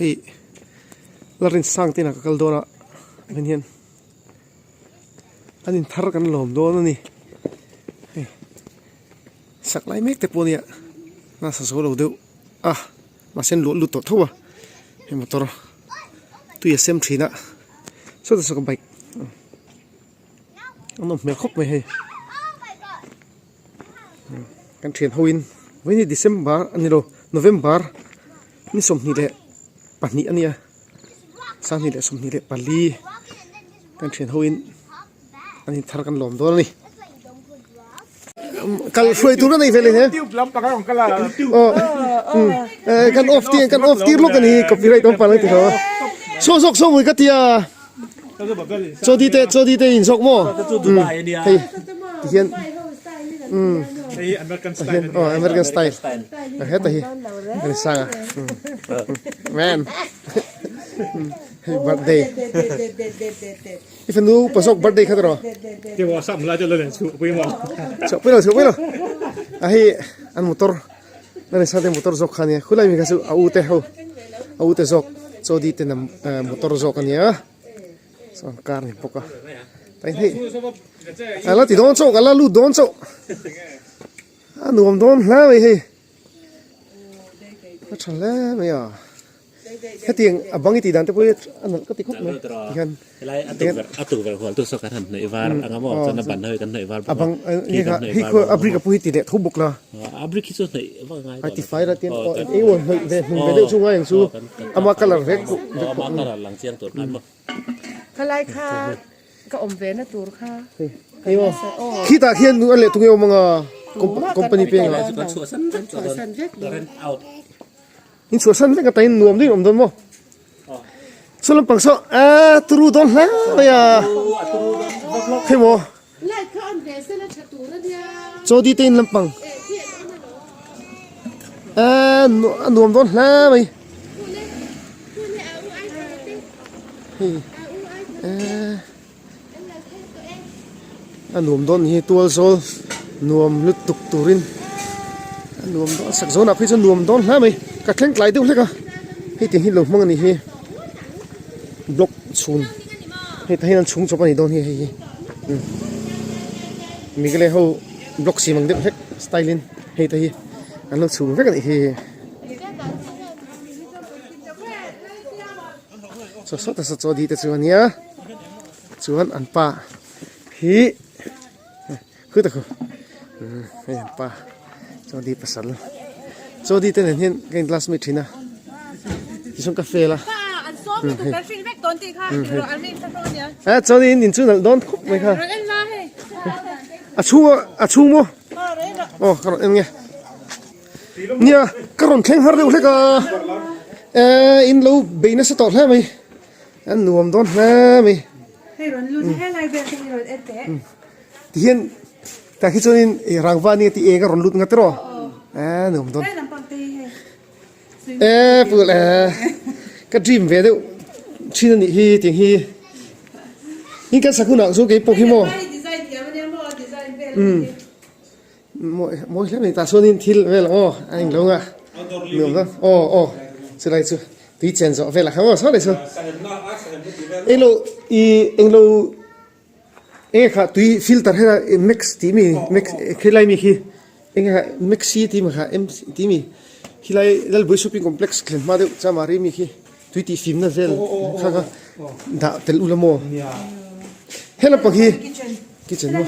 Hei Larinsang te inah ka kal dawn a hman hian an in thar kan lawm dawn a ni hei sak lai mek te pawh a nia nasa zo lo deuh a mahse an luah lut tawh tho a hei motor tui a sem thin a sawtah saw ka bike a nawm hmel khawp mai hei kan thian ho in vawiin hi December a ni lo November ni 22 a nia 2024 kan thian ho in an in thar kan lawm dawn a ni kal hruai tur a nei ve leh he aw kan off tir kan off tir lawk a ni copyright awm palh ang ti tho a saw zawk saw mui ka tia chaw di te chaw di te in zawk maw hei ti hian umm hian aw American style a heta hi a ni sang a man hei birthday i fanu upa zawk birthday kha tiraw chhuah pui lo chhuah pui lo a hei an motor a ni sang te motor zawk kha a nia khulai mi kha chu a u te ho a u te zawk chaw di te motor zawk a nia. Chuan car ni bawk a tain hei a la ti dawn chauh a la lut dawn chauh a nuam dawn hle mai hei a tha hle mai a hetiang a bang i tih dan te pawh hi a nalh ka ti khawp mai tihian helai a tukverh a tukverh hual tu saw kan han hnawih var anga maw chuan a ban ho hi kan hnawih var a bang hei khu a brick a pawh hi ti leh tho bawk la a brick hi chu hnawih vak a ngai a ti fai la tin aw eng emaw hnawih ve hnung ve deuh chu ngai ang chu ama colour vek pawh vek pawh ama colour lang chiang tur khan maw Khalai kha ka awm ve na tur kha hei maw khitah khian a leh tunge awm anga company peng ah kan chhuahsan vek chhuahsan vek rent out in chhuahsan vek a tain nuam deuhin awm dawn maw saw lampang saw a turu dawn hle mai a hei maw light kha on ve sela tha tur ania chaw di te in lampang a a nuam dawn hle mai hei a nuam dawn hi tual zawl nuam lutuk turin a nuam dawn sak zawnah phei chuan nuam dawn hle mai ka thleng tlai deuh hlek a hei tiang hi lo hmang a ni hi block chhun hei tah hian an chhung chawp a ni dawn hi hei hi migale ho block siam ang deuh hlek style in hei te hi an lo chhung vek a nih hi. Chaw sawt a chaw di te chu ania chuan an pa hi khu ta khu hei an pa chaw di pasal chaw di te nen hian ka in classmate thin a tichuan ka fail a a chaw di in in chu nalh dawn khawp mai kha a chhung a chhung maw aw ka rawn en nge. Nia, ka rawn thleng har deuh hlek a, eh in lo bei nasa tawh hle mai, a nuam dawn hle mai. Hei rawn lut helai vel te hi rawn en teh. Tihian tah khi chuanin rangva nia tih eng a rawn lut ngat erawh, eh nuam dawn. Hei lampang te hi hei. Eh pul eh ka dream ve deuh thin a nih hi tiang hi. In kan sak hunah chu keipawh hi maw. Hei design thiam ania maw design vel a nih hi. Mawi mawi hle mai tah chuanin thil vel aw a englo nga nuam dawn aw aw chulai chu tui chen zawh velah khan aw saw leh chu englo ih englo enge kha tui filter heta max tih mi max khilai mi khi enge kha maxi tih mi kha m tih mi khilai Lalbui shopping complex thlen hma deuh chamari mi khi tui tih fimna vel kha kha dah tel ula maw helai pang hi. Kitchen maw?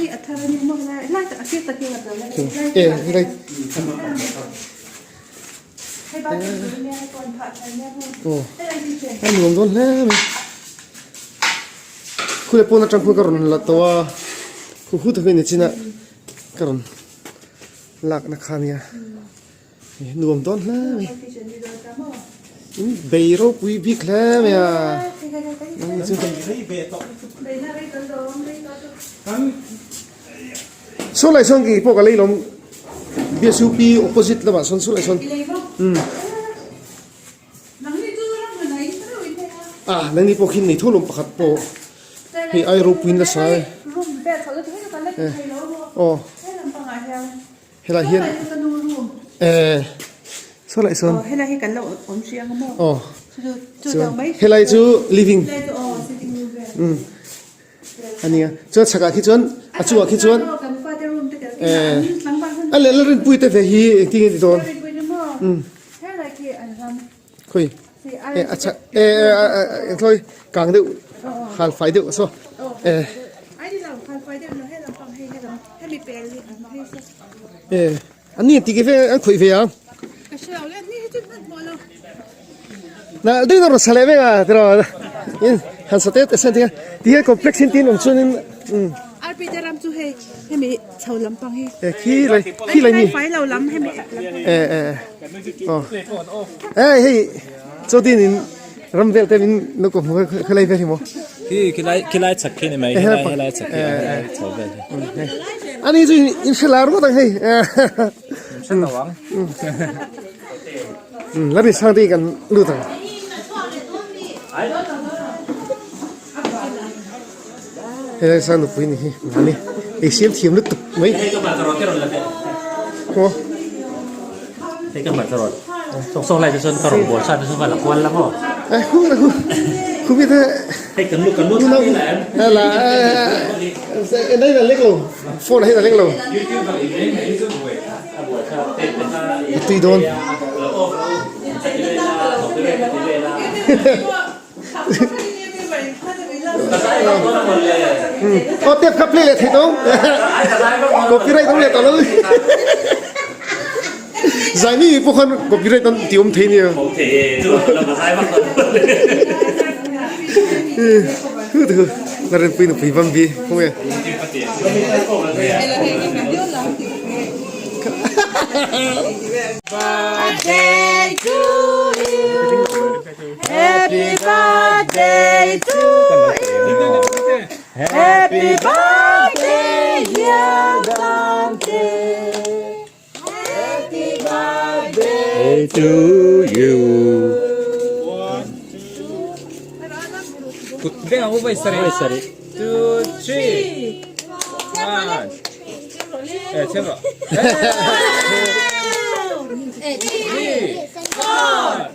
E helai aw a nuam dawn hle mai khulai pawn atang khuan ka rawn la tawh a khu hu tak hi ni chin a ka rawn lakna kha ania. Nuam dawn hle mai. In bei ropui bik hle mai a. Saw lai sawn kei pawh ka lei lawm BSUP opposite lamah sawn saw lai sawn. Um. Ah nangni pawh khi nei tho lawm pakhat pawh. Hei ai ropuiin la sa e. Aw. Helai hian ehh. Saw lai sawn. Aw chuan helai chu living umm a nia chuan chhakah khi chuan a chungah khi chuan eh a leh lalrinpui te ve hi engtin nge ni dawn umm khawi eh a chhak eh eh eh khawi kang deuh hal fai deuh saw eh eh. An ni tih ve an khawih ve ang. Na ding na rawn sa leh vek a tiraw in han sa te te sen thei a ti hian complex in tin awm chuan in umm. Arpita ram chu hei hemi chho lampang hi. E khi lai khi lai mi. Fai lo lam hemi E e aw e hei chaw din in ram vel te min lo ko hmu khelai vel hi maw. Khi khilai khilai chhak khi ni mai helai helai chhak khi chho vel hi. Ani chu in hre lar ngawt ang hei. Hre lo ang. La ri sang te kan lut ang. Helai sang nupui ni hi mani ei siam thiam lutuk mai. Hei ka hmar ka rawn te rawn la teh. Maw. Hei ka hmar ka rawn. Sawk sawk lai te chuan ka rawn bawl sa te chu va la kual la maw. Eh khu la khu. Khu mi te. Hei kan lu kan lu thla la em. La eh đây là lek lo. Phone hei là lek lo. Tui dawn. Aw tep kha play leh thei tawng. Copyright awm leh tawh lo. Zai mi pawh khan copyright an ti awm thei nia. Hu thu la rinpui nupui bam bi khaw nge. Birthday to you. Happy birthday to you. Happy birthday dear Dante. Happy birthday to you. Kut veng ang vai sari. Vai sari. 2 3 1. Eh, chhem rawh. 3 4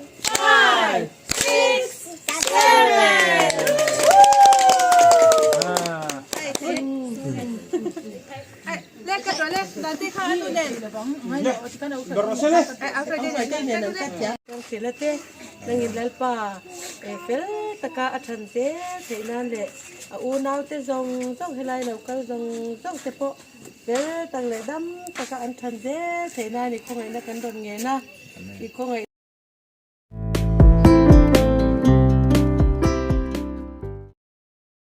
Nangin Lalpa fel taka a than zel theih nan leh a unaute zawng zawng helai lo kal zawng zawng te pawh fel tak leh dam taka an than zel theih nan i khawngaihna kan rawn ngen a, i khawngaih.